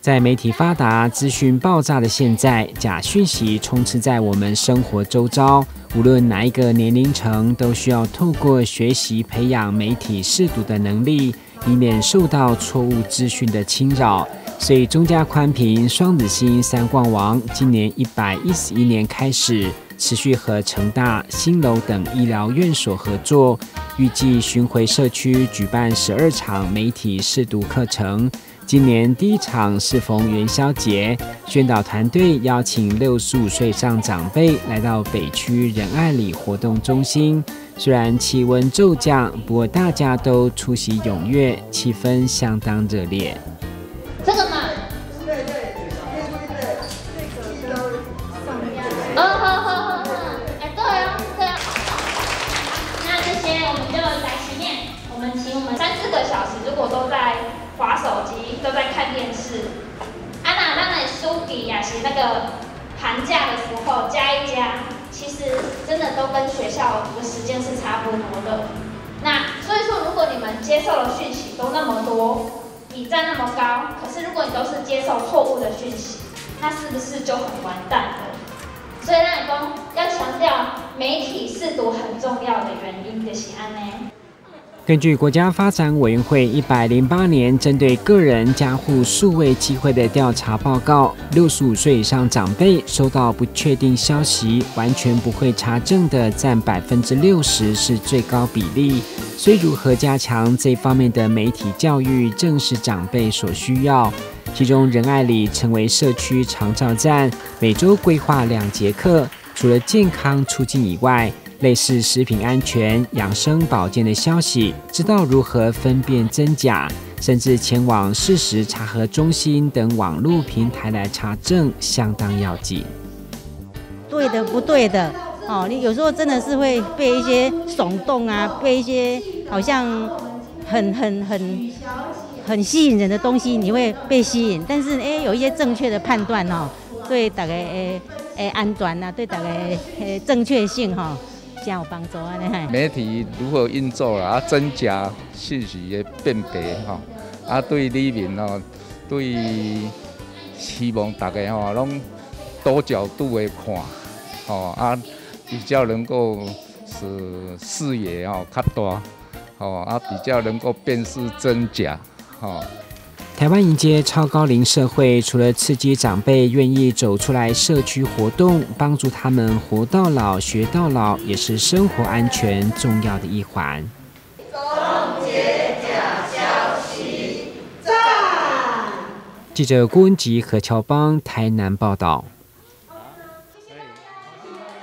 在媒体发达、资讯爆炸的现在，假讯息充斥在我们生活周遭。无论哪一个年龄层，都需要透过学习培养媒体识读的能力，以免受到错误资讯的侵扰。所以，中嘉宽频双子星三冠王今年111年开始，持续和成大、新楼等医疗院所合作，预计巡回社区举办12场媒体识读课程。今年第一场适逢元宵节，宣导团队邀请65岁以上长辈来到北区仁爱里活动中心。虽然气温骤降，不过大家都出席踊跃，气氛相当热烈。这个嘛，对对，这个上面。哦，好好好好，哎，对哦，对哦。那这些我们就来前面，我们请我们三四个小时，如果都在滑手机，都在看电视，啊那咱的暑期也是那个寒假的时候加一加，其实真的都跟学校的时间是差不多的。那所以说，如果你们接受的讯息都那么多，比占那么高，可是如果你都是接受错误的讯息，那是不是就很完蛋了？所以咱讲要强调媒体识读很重要的原因就是按呢。根据国家发展委员会108年针对个人家户数位机会的调查报告，65岁以上长辈收到不确定消息完全不会查证的占60%，是最高比例。所以，如何加强这方面的媒体教育，正是长辈所需要。其中，仁爱里成为社区长照站，每周规划2节课，除了健康促进以外，类似食品安全、养生保健的消息，知道如何分辨真假，甚至前往事实查核中心等网路平台来查证，相当要紧。对的，不对的，哦，你有时候真的是会被一些耸动啊，被一些好像很很很很吸引人的东西，你会被吸引。但是哎，有一些正确的判断哦，对大家的安全啊，对大家的正确性哈，真有帮助按呢。媒体如何运作啦？啊，真假信息的辨别吼，啊，对里面吼，对希望大家吼攏多角度的看，吼啊，比较能够使视野吼较大，吼啊，比较能够辨识真假，吼。台湾迎接超高龄社会，除了刺激长辈愿意走出来社区活动，帮助他们活到老学到老，也是生活安全重要的一环。终结假消息，赞！记者郭文吉、何乔邦台南报道。